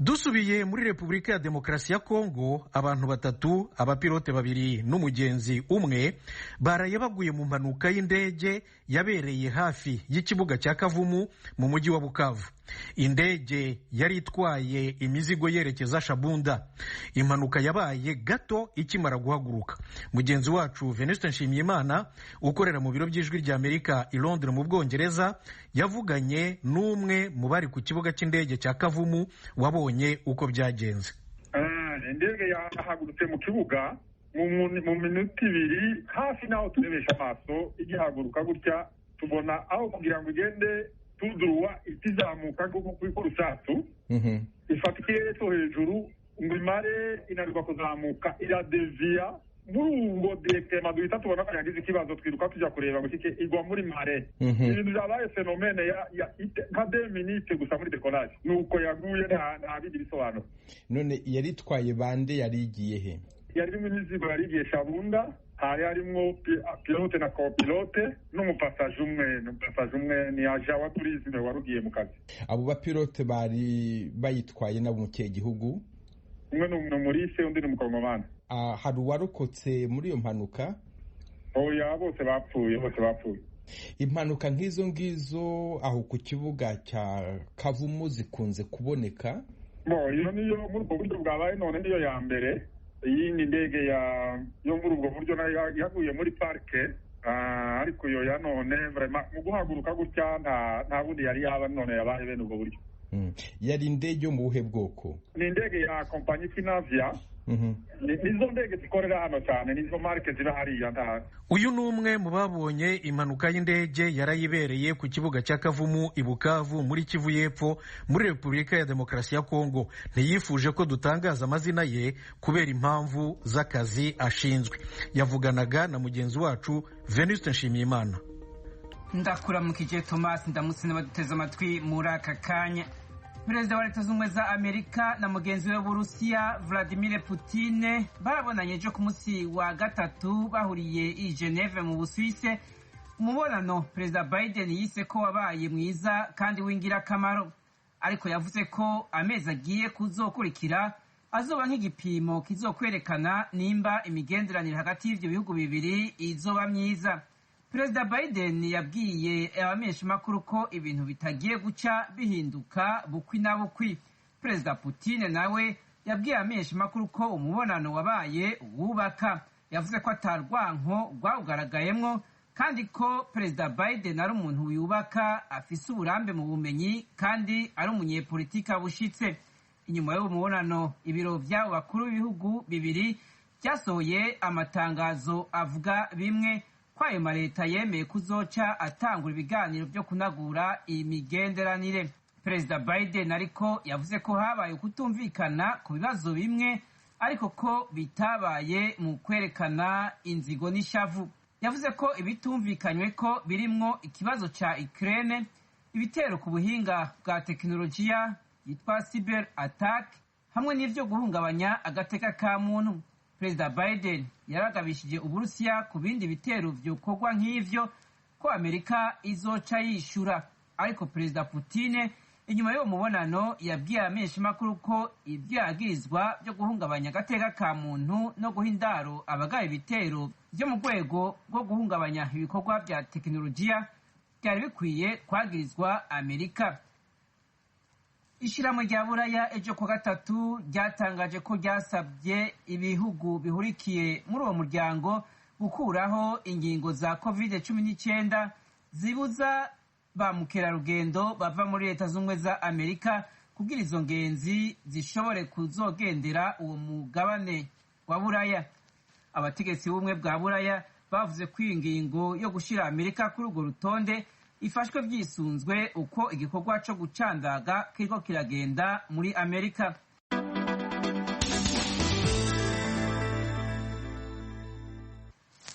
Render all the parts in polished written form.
Dusubiye muri Repubulika ya Demokarasi ya Kongo, abantu batatu, abapilote babiri n'umugenzi umwe, baraye baguye mu mpanuka y'indege yabereye hafi y'ikibuga cya Kavumu mu mujyi wa Bukavu. Indege yari itwaye imizigo yerekeza Shabunda. Impanuka yabaye gato ikimara guhaguruka. Mugenzi wacu Venuste Nshimiyimana ukorera mu biro by'Ijwi ry'Amerika i Londres mu Bwongereza yavuganye n'umwe mu bari ku kibuga cy'indege cya Kavumu wabonye uko byagenze. Indege yahagurutse mu kibuga mu minota 2 hafi n'aho turebesha amaso. Igihaguruka gutya tubona aho kugira ngo igende tuduruwa itizamuka nko rusatu, ifata ikirere cyo hejuru ngo imare inanirwa kuzamuka, iradeviya. Muri ubwo directement duhita tubona ko yagize ikibazo, twiruka tujya kureba ngo kike igwa muri mare. Ibintu byabaye phénomène ya nka 2 minutes gusa muri décollage, nuko yaguye, nta bindi bisobanuro. None yari itwaye bande? Yari igiye he? Yari irimo imizigo, yari igiye Shabunda. Hari harimwo pilote na copilote n'umupasaje umwe. Umupasaje umwe ni agent wa tourisme wari ugiye mu kazi. Abo bapilote bari bayitwaye nabo mu kihe gihugu? Umwe ni umurise, undi ni umukongomani. Hari uwarokotse muri iyo mpanuka? Oya, bose bapfuye, bose bapfuye. Impanuka nk'izo ngizo aho ku kibuga cya Kavumu zikunze kuboneka? Bo, iyo niyo muri ubwo buryo bwabaye none niyo ya mbere. Iyi ni indege ya yo muri ubwo buryo nayo yaguye muri parike, ariko iyo ya none vraiment mu guhaguruka gutya nta bundi yari yaba, none yabaye bene ubwo buryo. Yari indege yo mu buhe bwoko? Ni indege ya kompanyi Finavia. Nizo ndege zikorera hano cyane, nizo marque ziba hariya nta Uyu ni umwe mu babonye impanuka y'indege yarayibereye ku kibuga cya Kavumu i Bukavu muri Kivu y'Epfo muri Repubulika ya Demokarasi ya Kongo. Ntiyifuje ko dutangaza amazina ye kubera impamvu z'akazi ashinzwe. Yavuganaga na mugenzi wacu Venuste Nshimiyimana. Ndakuramukije Thomas, ndamutse n'abaduteze amatwi muri aka kanya. Perezida wa Leta Z'Ubumwe za Amerika na mugenzi we w'Uburusiya Vladimir Putin barabonanye ejo ku munsi wa gatatu, bahuriye i Geneve mu Busuwise. Umubonano Perezida Biden yise ko wabaye mwiza kandi w'ingirakamaro, ariko yavuze ko amezi agiye kuzokurikira azoba nk'igipimo kizokwerekana nimba imigenderanire hagati y'ivyo bihugu bibiri izoba myiza. Perezida Biden yabwiye abamenyeshamakuru ko ibintu bitagiye guca bihinduka bukwi na bukwi. Perezida Putin nawe yabwiye abamenyeshamakuru ko umubonano wabaye uwubaka. Yavuze ko atarwanko rwawugaragayemwo kandi ko Perezida Biden ari umuntu yubaka, afise uburambe mu bumenyi kandi ari umunyepolitika bushitse. Inyuma y'uwo mubonano, ibiro vy'abo bakuru b'ibihugu bibiri byasohoye amatangazo avuga bimwe, ko ayo maleta yemeye kuzoca atangura ibiganiro byo kunagura imigenderanire. Perezida Biden ariko yavuze ko habaye ukutumvikana ku bibazo bimwe, ariko ko bitabaye mu kwerekana inzigo n'ishavu. Yavuze ko ibitumvikanywe ko birimwo ikibazo ca Ukraine, ibitero ku buhinga bwa tekinolojiya yitwa cyber attack, hamwe n'ivyo guhungabanya agateka ka muntu. Perezida Biden yaragabishije Uburusiya ku bindi bitero vyokorwa nk'ivyo, ko Amerika izoca yishura. Ariko Perezida Putin inyuma y'uwo mubonano yabwiye abamenyeshamakuru ko ibyo yagirizwa byo guhungabanya agateka ka muntu no guha indaro abagaba ibitero byo mu rwego rwo guhungabanya ibikorwa bya tekinolojiya byari bikwiye kwagirizwa Amerika. Ishyirahamwe rya Buraya ejo ku gatatu ryatangaje ko ryasabye ibihugu bihurikiye muri uwo muryango gukuraho ingingo za COVID-19 zibuza ba mukerarugendo bava muri Leta Z'Ubumwe za Amerika, kugira izo ngenzi zishobore kuzogendera uwo mugabane wa Buraya. Abategetsi b'Ubumwe bwa Buraya bavuze ko iyi ngingo yo gushyira Amerika kuri urwo rutonde ifashwe byisunzwe uko igikorwa cyo gucandaga kiriko kiragenda muri Amerika.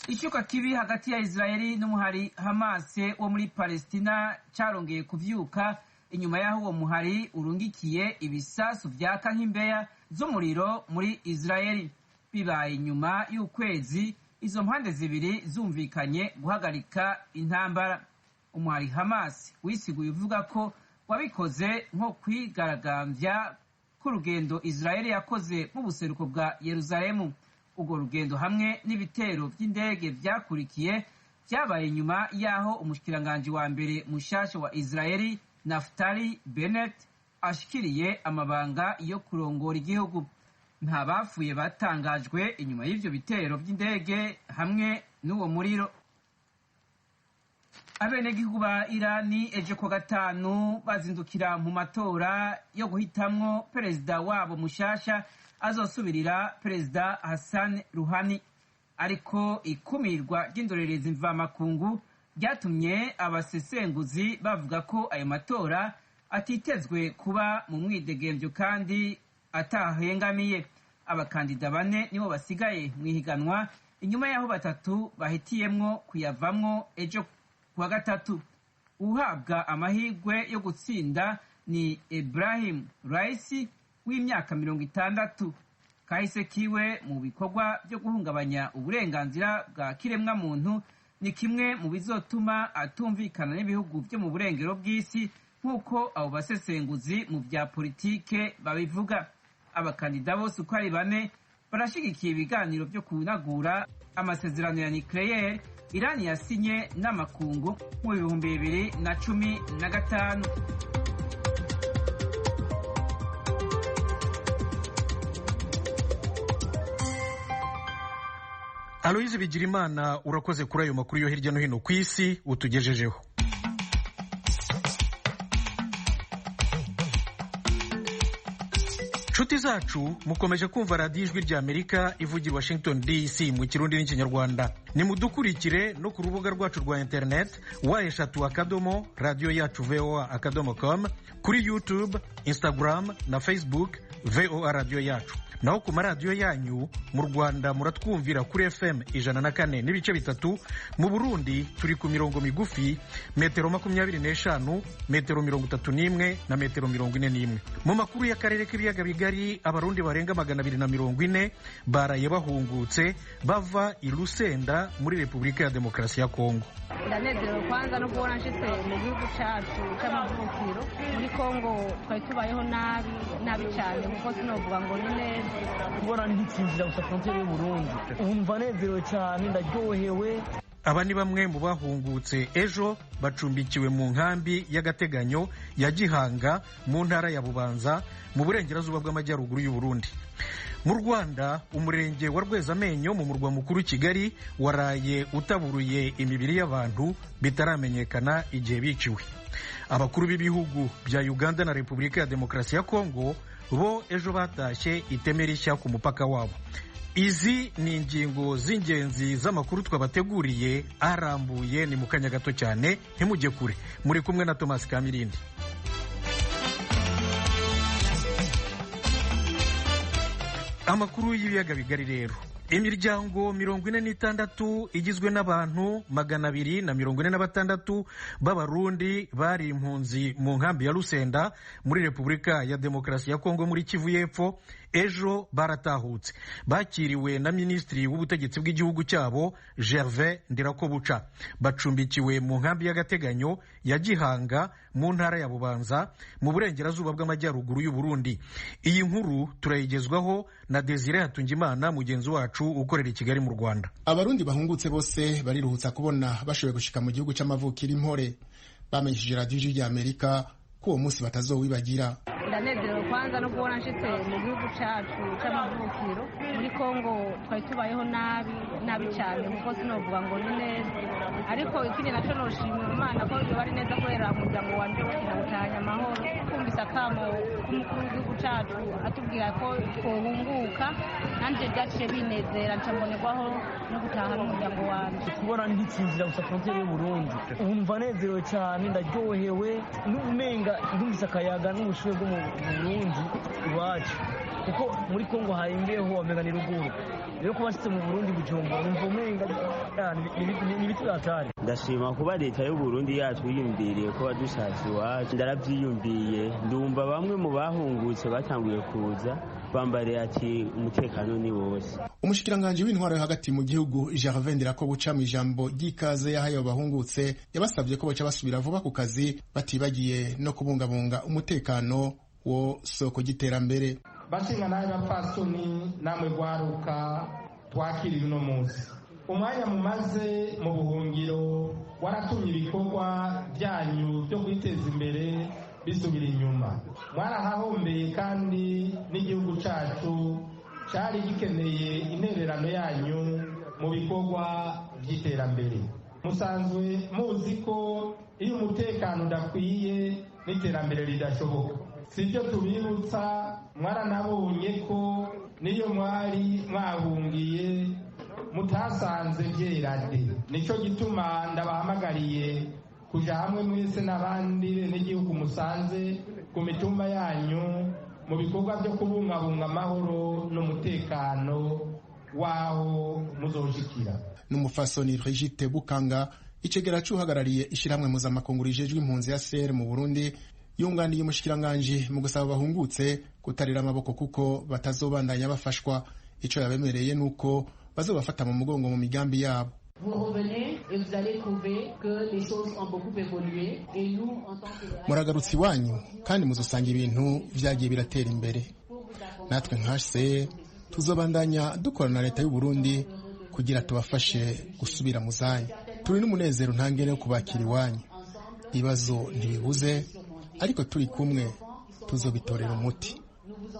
Icuka kibi hagati ya Israeli n'umuhari Hamase wo muri Palestina carongeye kuvyuka inyuma y'aho uwo muhari urungikiye ibisasu vyaka nk'imbeya z'umuriro muri Israeli. Bibaye inyuma y'ukwezi izo mpande zibiri zumvikanye guhagarika intambara. Umuhari Hamas wisiguye uvuga ko wabikoze nko kwigaragambya. k'urugendo Israeli yakoze mu buseruko bwa Yeruzalemu. Urwo rugendo hamwe n'ibitero vy'indege vyakurikiye vyabaye nyuma y'aho umushikiranganji wa mbere mushasha wa Israeli Naftali Bennett ashikiriye amabanga yo kurongora igihugu. Nta bapfuye batangajwe inyuma y'ivyo bitero vy'indege hamwe n'uwo muriro. Abenegihugu ba Irani ejo kuwa gatanu bazindukira mu matora yo guhitamwo perezida wabo mushasha azosubirira perezida Hassan Rouhani, ariko ikumirwa ry'indorerezi mvamakungu ryatumye abasesenguzi bavuga ko ayo matora atitezwe kuba mu mwidegemvyo kandi atahengamiye. Abakandida bane nibo basigaye mu ihiganwa inyuma y'aho batatu bahitiyemwo kuyavamwo ejo kuwa gatatu. Uhabwa amahirwe yo gutsinda ni Ibrahim Raisi w'imyaka 60. Kahise kiwe mu bikorwa byo guhungabanya uburenganzira bwa kiremwa muntu ni kimwe mu bizotuma atumvikana n'ibihugu byo mu burengero bw'isi, nk'uko abo basesenguzi mu bya politike babivuga. Abakandida bose uko ari bane barashigikiye ibiganiro byo kunagura amasezerano ya nucleaire Irani yasinye n'amakungu mu 2015. Aloyizi Bigirimana, urakoze kuri ayo makuru yo hirya no hino ku isi utugejejeho. Nshuti zacu, mukomeje kumva radiyo Ijwi rya Amerika ivugira Washington DC mu Kirundi n'Ikinyarwanda. Nimudukurikire no ku rubuga rwacu rwa internet w radiyo yacu voa.com, kuri YouTube, Instagram na Facebook VOA radiyo yacu. Naho ku maradiyo yanyu mu Rwanda muratwumvira kuri FM 104.3, mu Burundi turi ku mirongo migufi metero 25, metero 31 na metero 41. Mu makuru y'akarere k'ibiyaga bigari, abarundi barenga 240 baraye bahungutse bava i Lusenda muri Repubulika ya Demokarasi ya Kongo. Ndanezerewe kwanza no kubona nshitse mu gihugu cacu c'amavukiro. Muri Kongo twari tubayeho nabi nabi cyane, kuko sinovuga ngo ni neza. Kubona ntitsinzira gusa frontiere y'u Burundi, umva nezerewe cyane, ndaryohewe. Aba ni bamwe mu bahungutse ejo bacumbikiwe mu nkambi y'agateganyo ya Gihanga mu ntara ya Bubanza mu burengerazuba bw'amajyaruguru y'u Burundi. Mu Rwanda, umurenge wa Rwezamenyo mu murwa mukuru Kigali waraye utaburuye imibiri y'abantu bitaramenyekana igihe biciwe. Abakuru b'ibihugu bya Uganda na Repubulika ya Demokarasi ya Kongo bo ejo batashye iteme rishya ku mupaka wabo. Izi ni ingingo z'ingenzi z'amakuru twabateguriye, arambuye ni mu kanya gato cyane, ntimujye kure. Muri kumwe na Thomas Kamirindi. Amakuru y'ibiyaga bigari rero. Imiryango 46 igizwe n'abantu 246 b'abarundi bari impunzi mu nkambi ya Lusenda muri Repubulika ya Demokarasi ya Kongo muri Kivu y'Epfo ejo baratahutse. Bakiriwe na Minisitiri w'Ubutegetsi bw'igihugu cyabo Gervais Ndirakobuca. Bacumbikiwe mu nkambi y'agateganyo ya Gihanga mu ntara ya Bubanza mu burengerazuba bw'amajyaruguru y'u Burundi. Iyi nkuru turayigezwaho na Desire Hatungimana, mugenzi wacu ukorera i Kigali mu Rwanda. Abarundi bahungutse bose bariruhutsa kubona bashoboye gushika mu gihugu c'amavukiro impore. Bamenyesheje radiyo Ijwi rya Amerika ko uwo munsi batazowibagira. Ndanezerewe kwanza no kubona nshitse mu gihugu cacu c'amavukiro. Muri Kongo twari tubayeho nabi nabi cyane, kuko sinovuga ngo ni neza, ariko ikindi naco noshimira Imana ko yoba ari neza kubera umuryango wanje wose nawutahanye amahoro. Twumvise akamo k'umukuru w'igihugu cacu atubwira ko twohunguka, nanje vyaciye binezera, nca mbonerwaho no gutaha n'umuryango wanje. Kubona ntitsinzira gusa frontiere y'u Burundi, umva nezerewe cyane, ndaryohewe, n'umenga ndumvise akayaga n'ubushuhe bwo mu Burundi iwacu, kuko muri Kongo hari imbeho wamenga ni ruguru. Rero kuba nshitse mu Burundi Bujumbura numva umenga ni ibiti byatari. Ndashima kuba leta y'u Burundi yatwiyumviriye ko badushatse iwacu, ndaravyiyumviye, ndumva bamwe mu bahungutse batanguye kuza bambariye ati umutekano ni wose. Umushikiranganji w'intwaro yo hagati mu gihugu Gervais Ndirakobuca mu ijambo ry'ikaze yahaye abo bahungutse yabasabye ko baca basubira vuba ku kazi, batibagiye no kubungabunga umutekano wo soko ry'iterambere. Bashinga nawe bapfasoni namwe gwaruka twakirira uno munsi umwanya mumaze mu buhungiro waratumye ibikorwa byanyu byo kwiteza imbere bisubira inyuma, mwarahahombeye kandi n'igihugu cyacu cyari gikeneye intererano yanyu mu bikorwa by'iterambere. Musanzwe muzi ko iyo umutekano udakwiye n'iterambere ridashoboka, si byo tubibutsa, mwaranabonye ko n'iyo mwari mwahungiye mutasanze byerade. Nicyo gituma ndabahamagariye kuja hamwe mwese n'abandi n'igihugu musanze ku mitumba yanyu mu bikorwa byo kubungabunga amahoro n'umutekano w'aho muzoshikira. N'umufasoni Brigitte Bukanga, icegera c'uhagarariye ishirahamwe mpuzamakungu rijejwe impunzi ya CR mu Burundi, yunganiye umushikiranganji mu gusaba bahungutse kutarira amaboko kuko batazobandanya bafashwa. Ico yabemereye nuko bazobafata mu mugongo mu migambi yabo. Muragarutse iwanyu kandi muzosanga ibintu vyagiye biratera imbere. Natwe nka HCR tuzobandanya dukorana na leta y'u Burundi kugira tubafashe gusubira mu zanyu. Turi n'umunezero ntangere wo kubakira iwanyu. Ibibazo ntibibuze, ariko turi kumwe tuzobitorera umuti.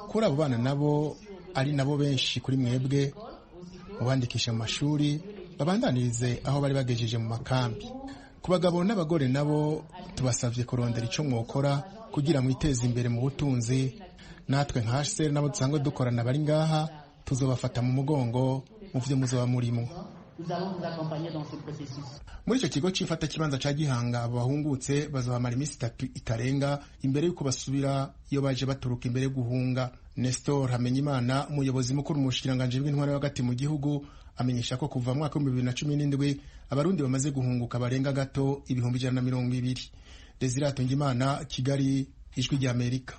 Kuri abo bana nabo ari nabo benshi kuri mwebwe, mubandikisha mu mashuri babandanirize aho bari bagejeje mu makambi. Ku bagabo n'abagore nabo tubasavye kurondera ico mwokora kugira mwiteze imbere mu butunzi. Natwe nka HCR nabo dusanzwe dukorana bari ngaha tuzobafata mu mugongo mu vyo muzoba murimwo. Muri ico kigo c'ifata kibanza ca Gihanga, abo bahungutse bazohamara iminsi 3 itarenga imbere y'uko basubira iyo baje baturuka imbere guhunga. Nestor Hamenyimana, umuyobozi mukuru mu bushikiranganji bw'intwaro hagati mu gihugu, amenyesha ko kuva mu mwaka wa 2017 abarundi bamaze guhunguka barenga gato 120,000. Desire Hatungimana, Kigali, Ijwi ry'Amerika.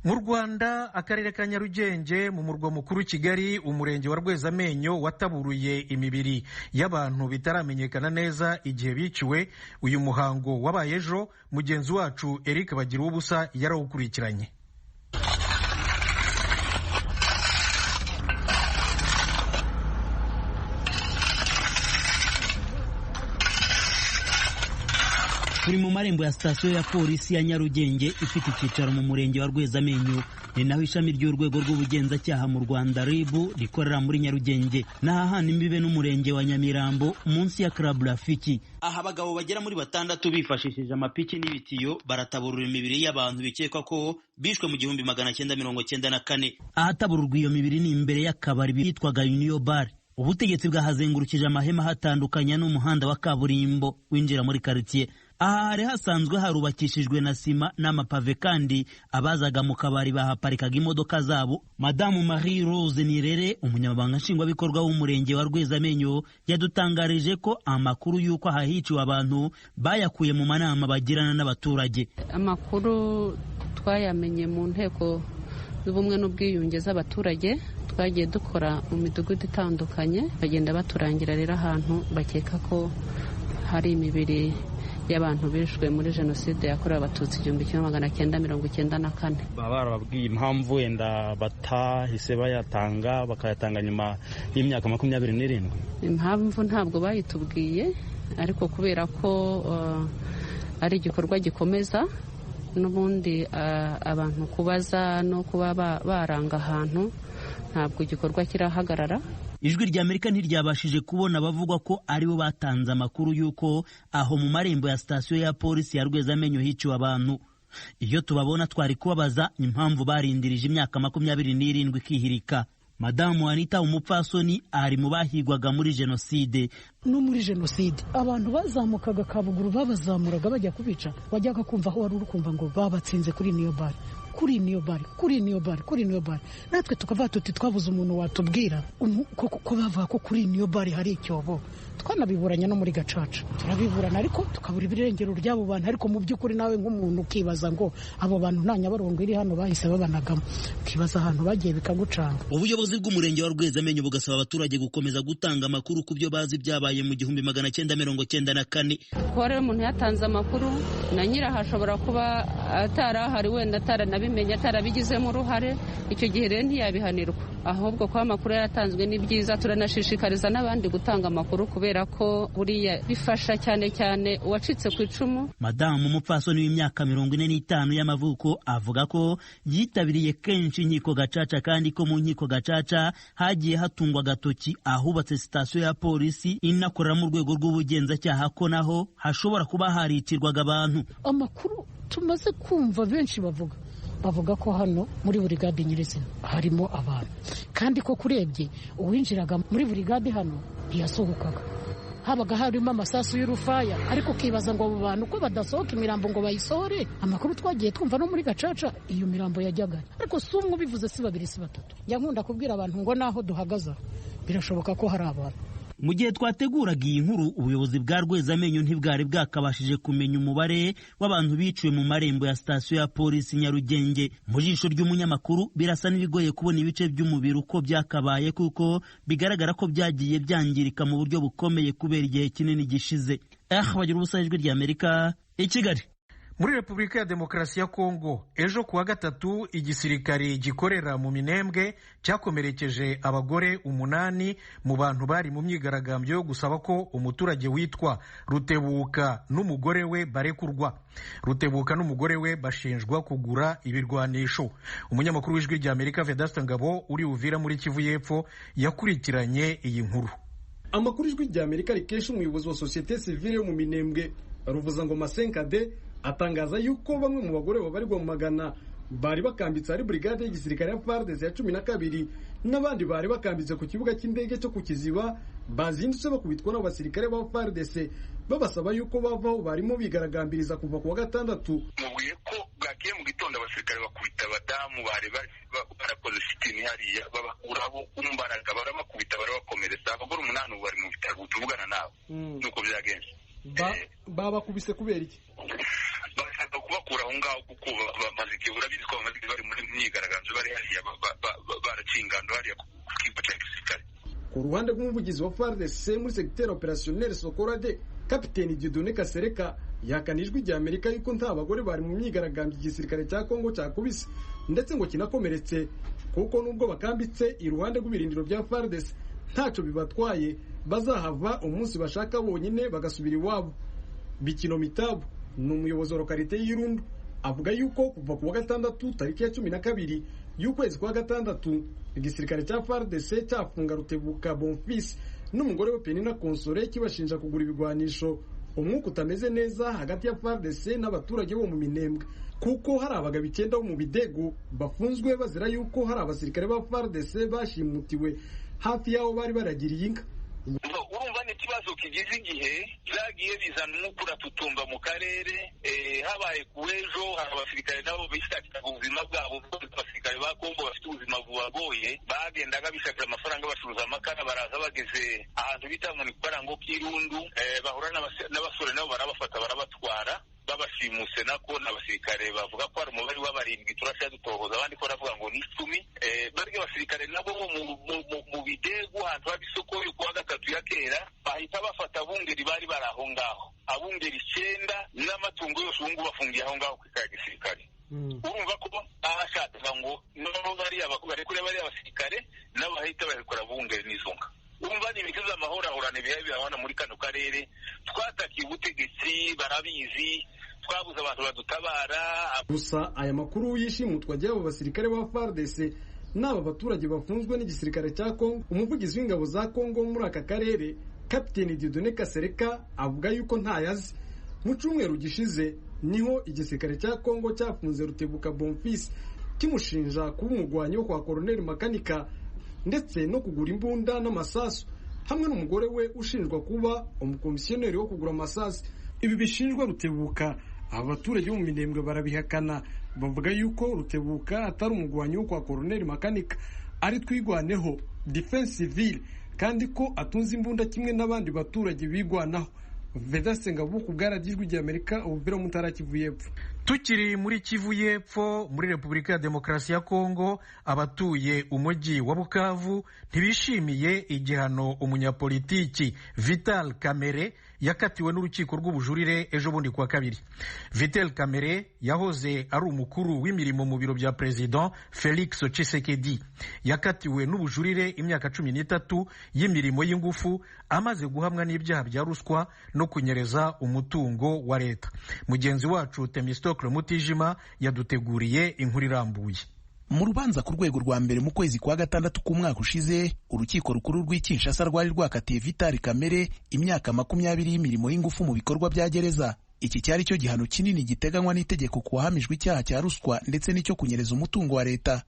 Mu Rwanda, akarere ka Nyarugenge mu murwa mukuru Kigali, umurenge wa Rwezamenyo wataburuye imibiri y'abantu bitaramenyekana neza igihe biciwe. Uyu muhango wabaye ejo, mugenzi wacu Eric Bagiruwubusa yarawukurikiranye. Turi mu marembo ya sitasiyo ya polisi ya Nyarugenge ifite icyicaro mu murenge wa Rwezamenyo. Ni naho ishami ry'urwego rw'ubugenzacyaha mu Rwanda RIB rikorera muri Nyarugenge, n'ahahana imbibe n'umurenge wa Nyamirambo munsi ya Club Rafiki. Aha abagabo bagera muri 6 bifashishije amapiki n'ibitiyo barataburura imibiri y'abantu bikekwa ko bishwe mu 1994. Ahatabururwa iyo mibiri ni imbere y'akabari bitwaga Union Bar. Ubutegetsi bwahazengurukije amahema hatandukanya n'umuhanda wa kaburimbo winjira muri quartier. Aha hari hasanzwe harubakishijwe na sima n'amapave, kandi abazaga mu kabari bahaparikaga imodoka zabo. Madamu Marie Rose Nirere, umunyamabanga nshingwabikorwa w'umurenge wa Rwezamenyo, yadutangarije ko amakuru y'uko ahahiciwe abantu bayakuye mu manama bagirana n'abaturage. Amakuru twayamenye mu nteko z'ubumwe n'ubwiyunge z'abaturage twagiye dukora mu midugudu itandukanye, bagenda baturangira rero ahantu bakeka ko hari imibiri y'abantu bishwe muri jenoside yakorewe abatutsi 1994. Baba barababwiye impamvu wenda batahise bayatanga, bakayatanga nyuma y'imyaka 27? Impamvu ntabwo bayitubwiye, ariko kubera ko ari igikorwa gikomeza n'ubundi abantu kubaza no kuba baranga ahantu, ntabwo igikorwa kirahagarara. Ijwi rya Amerika ntiryabashije kubona abavugwa ko aribo batanze amakuru y'uko aho mu marembo ya sitasiyo ya polisi ya Rwezamenyo hiciwe abantu. Iyo tubabona twari kubabaza impamvu barindirije imyaka 27 ikihirika. Madamu Anita umupfasoni ari mu bahigwaga muri jenoside. No muri jenoside abantu bazamukaga Kabuguru babazamuraga bajya kubica, wajyaga kumva aho wari uri kumva ngo babatsinze kuri niyo bare, kuri niyo bare, kuri niyo bare, kuri niyo bare. Natwe tukavuga tuti twabuze umuntu watubwira ko bavuga ko kuri niyo bare hari icyobo. Twanabiburanye no muri gacaca turabiburana, ariko tukabura ibirengero ry'abo bantu. Ariko mu by'ukuri nawe nk'umuntu ukibaza ngo abo bantu nta Nyabarongo iri hano bahise babanagamo, ukibaza ahantu bagiye bikagucanga. Ubuyobozi bw'umurenge wa Rwezamenyo bugasaba abaturage gukomeza gutanga amakuru ku byo bazi byabaye mu 1994. Kuba rero umuntu yatanze amakuru na nyiraho ashobora kuba atarahari, wenda ataranabimenye. atarabimenya, atarabigizemo uruhare, icyo gihe rero ntiyabihanirwa. Ahubwo kuba amakuru yaratanzwe ni byiza, turanashishikariza n'abandi gutanga amakuru kubera ko buriya bifasha cyane cyane uwacitse ku icumu. Madamu Umupfasoni w'imyaka 45 y'amavuko avuga ko yitabiriye kenshi inkiko gacaca, kandi ko mu nkiko gacaca hagiye hatungwa agatoki ahubatse sitasiyo ya polisi inakorera mu rwego rw'ubugenzacyaha, ko naho hashobora kuba haricirwaga abantu. Amakuru tumaze kumva benshi bavuga ko hano muri burigade nyirizina harimo abantu, kandi ko kurebye uwinjiraga muri burigade hano ntiyasohokaga, habaga harimo amasasu y'urufaya, ariko ukibaza ngo abo bantu ko badasohoka imirambo ngo bayisohore. Amakuru twagiye twumva no muri gacaca iyo mirambo yajyaga, ariko si umwe ubivuze, si babiri, si batatu. Njya nkunda kubwira abantu ngo naho duhagaze birashoboka ko hari abantu. Mu gihe twateguraga iyi nkuru, ubuyobozi bwa Rwezamenyo ntibwari bwakabashije kumenya umubare w'abantu biciwe mu marembo ya sitasiyo ya polisi Nyarugenge. Mu jisho ry'umunyamakuru birasa n'ibigoye kubona ibice by'umubiri uko byakabaye, kuko bigaragara ko byagiye byangirika mu buryo bukomeye kubera igihe kinini gishize. Bagira ubusa, Ijwi ry'Amerika i Kigali. Muri Repubulika ya Demokarasi ya Kongo, ejo kuwa gatatu igisirikare gikorera mu Minembwe cyakomerekeje abagore 8 mu bantu bari mu myigaragambyo yo gusaba ko umuturage witwa Rutebuka n'umugore we barekurwa. Rutebuka n'umugore we bashinjwa kugura ibirwanisho. Umunyamakuru w'Ijwi rya Amerika Vedaste Ngabo uri Uvira muri Kivu y'Epfo yakurikiranye iyi nkuru. Amakuru Ijwi rya Amerika rikesha umuyobozi wa sosiyete sivile yo mu Minembwe, Ruvuzangoma Senkade, atangaza yuko bamwe mu bagore babarirwa mu magana bari bakambitse ari brigade y'igisirikare ya FARDC ya 12 n'abandi bari bakambitse ku kibuga cy'indege cyo ku Kiziba bazindutse bakubitwa n'abasirikare ba FARDC babasaba yuko bavaho barimo bigaragambiriza kuva ku wa gatandatu. Mubwiye ko bwakiye mu gitondo abasirikare bakubita abadamu bari barakoze sitini hariya, babakuraho umbaraga, barabakubita, barabakomeretsa. Abagore 8 ubu bari mu bitaro tuvugana nabo, nuko byagenze. Babakubise kubera iki? Bashaka kubakura aho ngaho kuko bamaze igihe, urabizi ko bamaze igihe bari muri myigaragambyo, bari hariya baraciye ingando hariya ku kigo cya gisirikare. Ku ruhande rw'umuvugizi wa FARDC muri secteur opérationnel Sokorade, Kapiteni Dieudonné Kasereka, yahakana Ijwi rya Amerika yuko nta bagore bari mu myigaragambyo igisirikare cya Kongo cyakubise ndetse ngo kinakomeretse, kuko nubwo bakambitse iruhande rw'ibirindiro bya FARDC ntacyo bibatwaye, bazahava umunsi bashaka bonyine bagasubira iwabo. Bikino Mitabu ni umuyobozi wa lokalite y'Irundu, avuga yuko kuva ku wa gatandatu tariki ya 12 y'ukwezi kwa gatandatu igisirikare cya FARDC cyafunga Rutebuka Bonfils n'umugore we Penina Konsore kibashinja kugura ibigwanisho. Umwuka utameze neza hagati ya FARDC n'abaturage bo mu Minembwe, kuko hari abagabo 9 bo mu Bidego bafunzwe bazira yuko hari abasirikare ba FARDC bashimutiwe hafi y'aho bari baragiriye inka. Urumva ni ikibazo kigize igihe, byagiye bizana umwuka uratutumba mu karere. Habaye ku ejo hari abasirikare nabo bishakiraga ubuzima bwabo, abasirikare ba Kongo bafite ubuzima bubagoye, bagendaga bishakira amafaranga bacuruza amakara, baraza bageze ahantu bita mu Karango k'Irundu, bahura n'abasore nabo barabafata barabatwara, babashimuse nako n'abasirikare bavuga ko hari umubare w'abarindwi, turashya dutohoza abandi ko baravuga ngo ni 10. Barya abasirikare nabo mu Bidegu ahantu haba isoko yo kuwa gatatu ya kera, bahita bafata abungeri bari bari aho ngaho, abungeri 9 n'amatungo yose ubu ngubu bafungiye aho ngaho ku ya gisirikare. Urumva ko abashakaga ngo nabo bariya barekure bariya abasirikare nabo bahita barekura abungeri n'izo nka. Urumva ni ibintu by'amahorahorane bihaye bihahana muri kano karere. Twatakiye ubutegetsi barabizi, twabuze abantu badutabara. Gusa aya makuru y'ishimutwa ry'abo basirikare ba FARDC n'aba baturage bafunzwe n'igisirikare cya Kongo, umuvugizi w'ingabo za Kongo muri aka karere Kapiteni Dieudonné Kasereka avuga yuko ntayazi. Mu cyumweru gishize niho igisirikare cya Kongo cyafunze Rutebuka Bonfils kimushinja kuba umugwanyi wo kwa Colonel Makanika ndetse no kugura imbunda n'amasasu, hamwe n'umugore we ushinjwa kuba umukomisiyoneri wo kugura amasasu. Ibi bishinjwa Rutebuka aba baturage bo mu Minembwe barabihakana, bavuga yuko Rutebuka atari umugwanyi wo kwa Colonel Makanika, ari Twigwaneho Defense Civile, kandi ko atunze imbunda kimwe n'abandi baturage bigwanaho. Vedaste Ngabo ku bwa Radiyo Ijwi ry'Amerika, Ubuvira mu Ntara ya Kivu y'Epfo. Tukiri muri Kivu y'Epfo muri Repubulika ya Demokarasi ya Kongo, abatuye umujyi wa Bukavu ntibishimiye igihano umunyapolitiki Vital Kamerhe yakatiwe n'urukiko rw'ubujurire ejo bundi kuwa kabiri. Vital Kamerhe yahoze ari umukuru w'imirimo mu biro bya President Felix Tshisekedi. Yakatiwe n'ubujurire imyaka 13 y'imirimo y'ingufu amaze guhamwa n'ibyaha bya ruswa no kunyereza umutungo wa leta. Mugenzi wacu Temistocle Mutijima yaduteguriye inkuru irambuye. Mu rubanza ku rwego rwa mbere mu kwezi kwa gatandatu k'umwaka ushize, urukiko rukuru rw'i Kinshasa rwari rwakatiye Vital Kamerhe imyaka 20 y'imirimo y'ingufu mu bikorwa bya gereza. Iki cyari cyo gihano kinini giteganywa n'itegeko ku wahamijwe icyaha cya ruswa ndetse n'icyo kunyereza umutungo wa leta.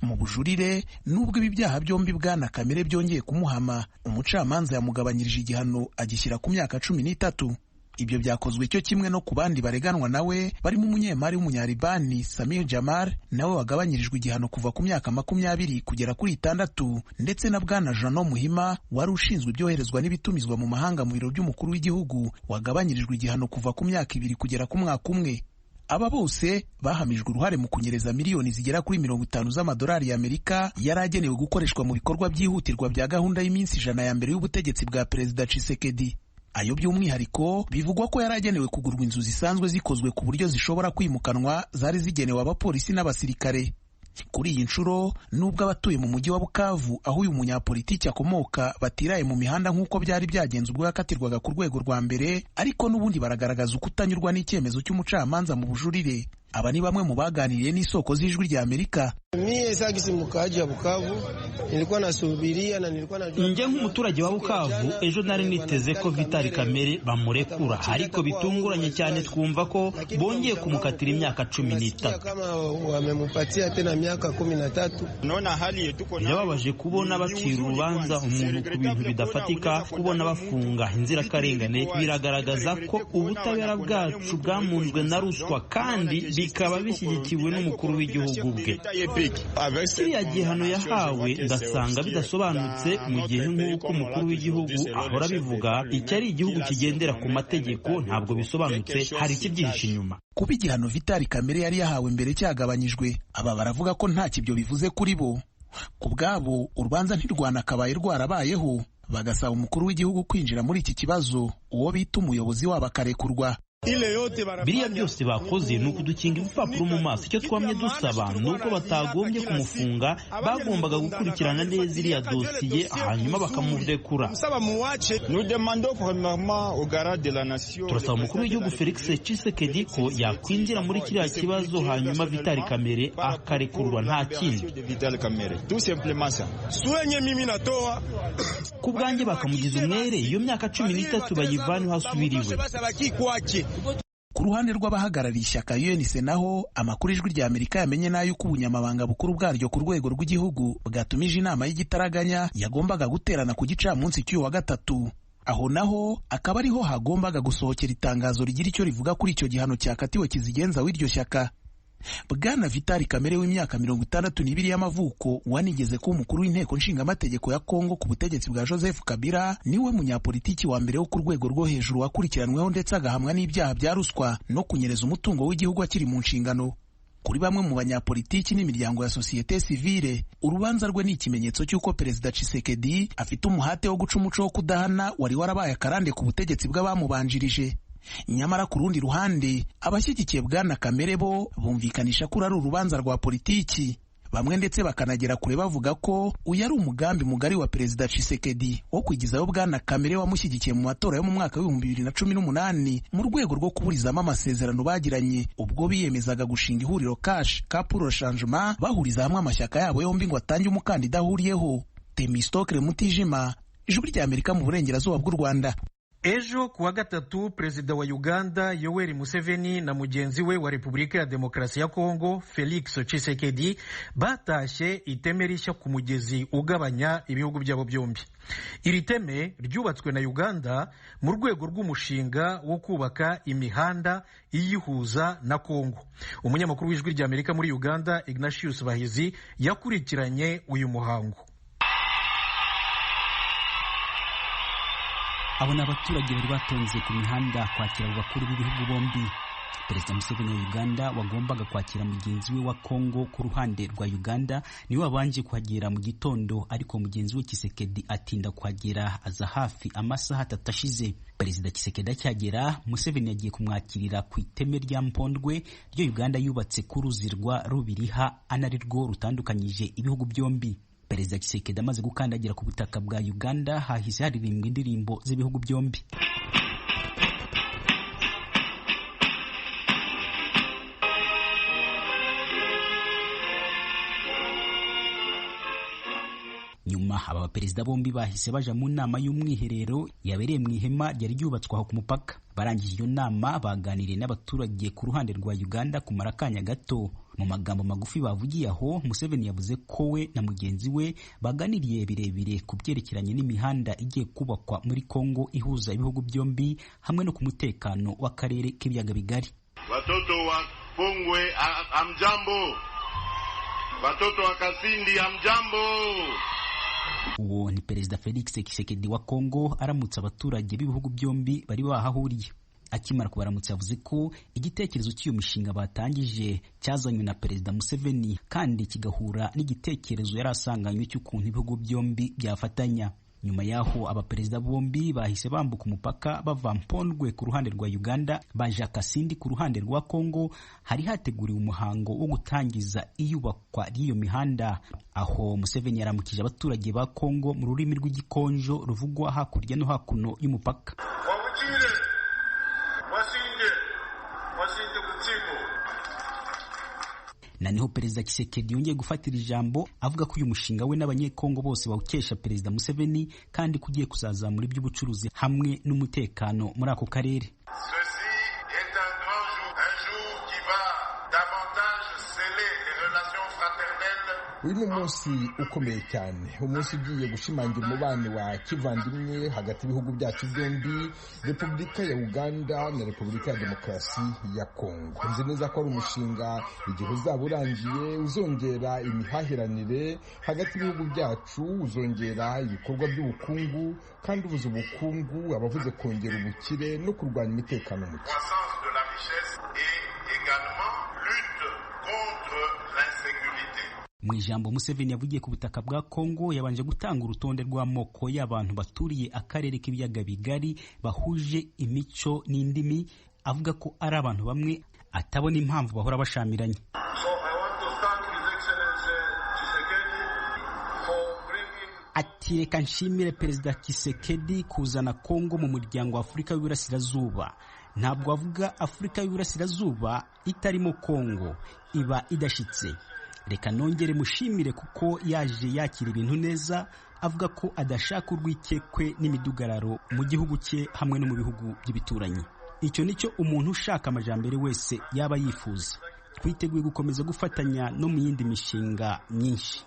Mu bujurire, nubwo ibi byaha byombi Bwana Kamerhe byongeye kumuhama, umucamanza yamugabanyirije igihano agishyira ku myaka 13. Ibyo byakozwe cyo kimwe no ku bandi bareganwa nawe barimo umunyemari w'umunyaribani Samir Jamal, nawe wagabanyirijwe igihano kuva ku myaka 20 kugera kuri 6, ndetse na Bwana Jeannot Muhima wari ushinzwe ibyoherezwa n'ibitumizwa mu mahanga mu biro by'umukuru w'igihugu, wagabanyirijwe igihano kuva ku myaka 2 kugera ku mwaka 1. Aba bose bahamijwe uruhare mu kunyereza miliyoni zigera kuri 50 z'amadolari y'Amerika yari agenewe gukoreshwa mu bikorwa byihutirwa bya gahunda y'iminsi 100 ya mbere y'ubutegetsi bwa Perezida Tshisekedi. Ayo by'umwihariko bivugwa ko yari agenewe kugurwa inzu zisanzwe zikozwe ku buryo zishobora kwimukanwa, zari zigenewe abapolisi n'abasirikare. Kuri iyi nshuro, nubwo abatuye mu mujyi wa Bukavu aho uyu munyapolitiki akomoka batiraye mu mihanda nk'uko byari byagenze ubwo yakatirwaga ku rwego rwa mbere, ariko n'ubundi baragaragaza ukutanyurwa n'icyemezo cy'umucamanza mu bujurire. Aba ni bamwe mu baganiriye n'isoko z'Ijwi rya Amerika. Njye nk'umuturage wa Bukavu ejo nari niteze ko Vital Kamerhe bamurekura, ariko bitunguranye cyane twumva ko bongeye kumukatira imyaka 13. Birababaje kubona bacira urubanza umuntu ku bintu bidafatika, kubona bafunga inzirakarengane biragaragaza ko ubutabera bwacu bwamunzwe na ruswa kandi bikaba bishyigikiwe n'umukuru w'igihugu bwe. Kiriya gihano yahawe ndasanga bidasobanutse, mu gihe nk'uko umukuru w'igihugu ahora abivuga, iki ari igihugu kigendera ku mategeko, ntabwo bisobanutse, hari ikibyihishe inyuma. Kuba igihano Vital Kamerhe yari yahawe mbere cyagabanyijwe, aba baravuga ko nta kibyo bivuze kuri bo. Ku bwabo urubanza ntirwanakabaye rwarabayeho, bagasaba umukuru w'igihugu kwinjira muri iki kibazo, uwo bita umuyobozi wabo akarekurwa. Biriya byose bakoze ni ukudukinga ibipapuro mu maso. Icyo twamye dusaba ni uko batagombye kumufunga, bagombaga gukurikirana neza iriya dosiye hanyuma bakamurekura. Turasaba umukuru w'igihugu Felix Tshisekedi ko yakwinjira muri kiriya kibazo hanyuma Vital Kamerhe akarekurwa, nta kindi. Ku bwanjye bakamugiza umwere, iyo myaka 13 bayivaneho asubiriwe. Ku ruhande rw'abahagarariye ishyaka UNC naho, amakuru Ijwi rya Amerika yamenye n'ay'uko ubunyamabanga bukuru bwaryo ku rwego rw'igihugu bwatumije inama y'igitaraganya yagombaga guterana ku gicamunsi cy'uyu wa gatatu. Aho naho akaba ariho hagombaga gusohokera itangazo rigira icyo rivuga kuri icyo gihano cyakatiwe kizigenza w'iryo shyaka. Bwana Vital Kamerhe w'imyaka 62 y'amavuko, wanigeze kuba umukuru w'inteko nshingamategeko ya Kongo ku butegetsi bwa Joseph Kabila, niwe munyapolitiki wa mbere wo ku rwego rwo hejuru wakurikiranweho ndetse agahamwa n'ibyaha bya ruswa no kunyereza umutungo w'igihugu akiri mu nshingano. Kuri bamwe mu banyapolitiki n'imiryango ya sosiyete sivile, urubanza rwe ni ikimenyetso cy'uko Perezida Tshisekedi afite umuhate wo guca umuco wo kudahana wari warabaye akarande ku butegetsi bw'abamubanjirije. Nyamara ku rundi ruhande, abashyigikiye Bwana Kamerhe bo bumvikanisha ko ari urubanza rwa politiki, bamwe ndetse bakanagera kure bavuga ko uyu ari umugambi mugari wa Perezida Tshisekedi wo kwigizayo Bwana Kamerhe wamushyigikiye mu matora yo mu mwaka w'2018 mu rwego rwo kuburizamo amasezerano bagiranye ubwo biyemezaga gushinga ihuriro Cash Pour le Changement, bahuriza hamwe amashyaka yabo yombi ngo atange umukandida ahuriyeho. Temistocle Mutijima, Ijwi rya Amerika mu burengerazuba bw'u Rwanda. Ejo kuwa gatatu, Perezida wa Uganda Yoweri Museveni na mugenzi we wa Repubulika ya Demokarasi ya Kongo Felix Tshisekedi batashye iteme rishya ku mugezi ugabanya ibihugu byabo byombi. Iri teme ryubatswe na Uganda mu rwego rw'umushinga wo kubaka imihanda iyihuza na Kongo. Umunyamakuru w'Ijwi rya Amerika muri Uganda Ignatius Bahizi yakurikiranye uyu muhango. Abo ni abaturage bari batonze ku mihanda kwakira abo bakuru b'ibihugu bombi. Perezida Museveni wa Uganda wagombaga kwakira mugenzi we wa Kongo ku ruhande rwa Uganda niwe wabanje kuhagera mu gitondo, ariko mugenzi we Tshisekedi atinda kuhagera, aza hafi amasaha 3 ashize. Perezida Tshisekedi akihagera, Museveni yagiye kumwakirira ku iteme rya Mpondwe ryo Uganda yubatse ku ruzi rwa Rubiriha, anarirwo rutandukanyije ibihugu byombi. Perezida Tshisekedi amaze gukandagira ku butaka bwa Uganda, hahise haririmbwa indirimbo z'ibihugu byombi. Nyuma aba baperezida bombi bahise baja mu nama y'umwiherero yabereye mu ihema ryari ryubatswe aho ku mupaka. Barangije iyo nama baganiriye n'abaturage ku ruhande rwa Uganda kumara akanya gato. Mu magambo magufi bavugiye aho, Museveni yavuze ko we na mugenzi we baganiriye birebire ku byerekeranye n'imihanda igiye kubakwa muri Kongo ihuza ibihugu byombi, hamwe no ku mutekano w'akarere k'ibiyaga bigari. Watoto wa Pongwe amjambo, watoto wa Kasindi amjambo. Uwo ni Perezida Felix Tshisekedi wa Kongo aramutsa abaturage b'ibihugu byombi bari bahahuriye. Akimara kubaramutsa yavuze ko igitekerezo cy'iyo mishinga batangije cyazanywe na Perezida Museveni kandi kigahura n'igitekerezo yari asanganywe cy'ukuntu ibihugu byombi byafatanya. Nyuma y'aho abaperezida bombi bahise bambuka umupaka bava Mpondwe ku ruhande rwa Uganda baja Kasindi ku ruhande rwa Kongo, hari hateguriwe umuhango wo gutangiza iyubakwa ry'iyo mihanda. Aho Museveni yaramukije abaturage ba Kongo mu rurimi rw'igikonjo ruvugwa hakurya no hakuno y'umupaka. Na niho Perezida Tshisekedi yongeye gufatira ijambo avuga ko uyu mushinga we n'abanyekongo bose bawukesha Perezida Museveni, kandi ko ugiye kuzazamura iby'ubucuruzi hamwe n'umutekano muri ako karere. Uyu ni umunsi ukomeye cyane, umunsi ugiye gushimangira umubano wa kivandimwe hagati y'ibihugu byacu byombi, Repubulika ya Uganda na Repubulika ya Demokarasi ya Kongo. Nzi neza ko ari umushinga igihe uzaba urangiye uzongera imihahiranire hagati y'ibihugu byacu, uzongera ibikorwa by'ubukungu, kandi ubuze ubukungu abavuze kongera ubukire no kurwanya umutekano muke. Mu ijambo Museveni yavugiye ku butaka bwa Kongo, yabanje gutanga urutonde rw'amoko y'abantu baturiye akarere k'ibiyaga bigari bahuje imico n'indimi, avuga ko ari abantu bamwe atabona impamvu bahora bashamiranye. Ati reka nshimire Perezida Tshisekedi kuzana Kongo mu muryango wa Afurika y'Iburasirazuba. Ntabwo avuga Afurika y'Iburasirazuba itarimo Kongo, iba idashitse. Reka nongere mushimire kuko yaje yakira ibintu neza, avuga ko adashaka urwikekwe n'imidugararo mu gihugu cye hamwe no mu bihugu by'ibituranyi. Icyo nicyo umuntu ushaka amajambere wese yaba yifuza. Twiteguye gukomeza gufatanya no mu yindi mishinga myinshi.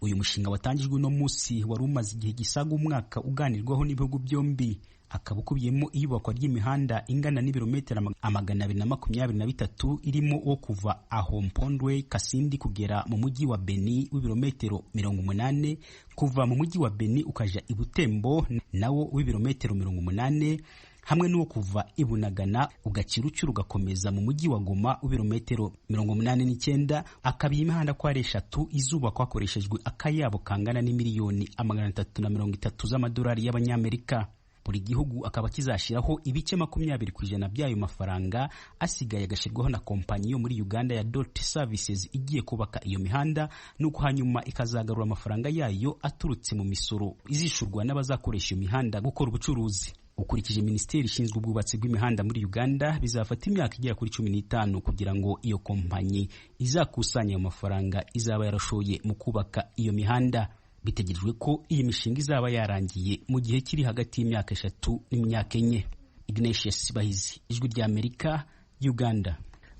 Uyu mushinga watangijwe uno munsi wari umaze igihe gisaga umwaka uganirwaho n'ibihugu byombi, akaba ukubiyemo iyubakwa ry'imihanda ingana n'ibirometero 223, irimo wo kuva aho Mpondwe Kasindi kugera mu mujyi wa Beni w'ibirometero 80, kuva mu mujyi wa Beni ukaja i Butembo nawo w'ibirometero 80, hamwe n'uwo kuva i Bunagana ugakira Rucuru ugakomeza mu mujyi wa Goma w'ibirometero 89. Akaba iyi mihanda ko ari 3 izubakwa hakoreshejwe akayabo kangana n'imiliyoni 330 z'amadolari y'Abanyamerika. Buri gihugu akaba kizashyiraho ibice 20% by'ayo mafaranga, asigaye agashyirwaho na kompanyi yo muri Uganda ya Dot Services igiye kubaka iyo mihanda, nuko hanyuma ikazagarura amafaranga yayo aturutse mu misoro izishurwa n'abazakoresha iyo mihanda gukora ubucuruzi. Ukurikije minisiteri ishinzwe ubwubatsi bw'imihanda muri Uganda, bizafata imyaka igera kuri 15 kugira ngo iyo kompanyi izakusanye ayo mafaranga izaba yarashoye mu kubaka iyo mihanda. Bitegerejwe ko iyi mishinga izaba yarangiye mu gihe kiri hagati y'imyaka 3 n'imyaka 4. Ignatius Bahizi, Ijwi ry'Amerika, Uganda.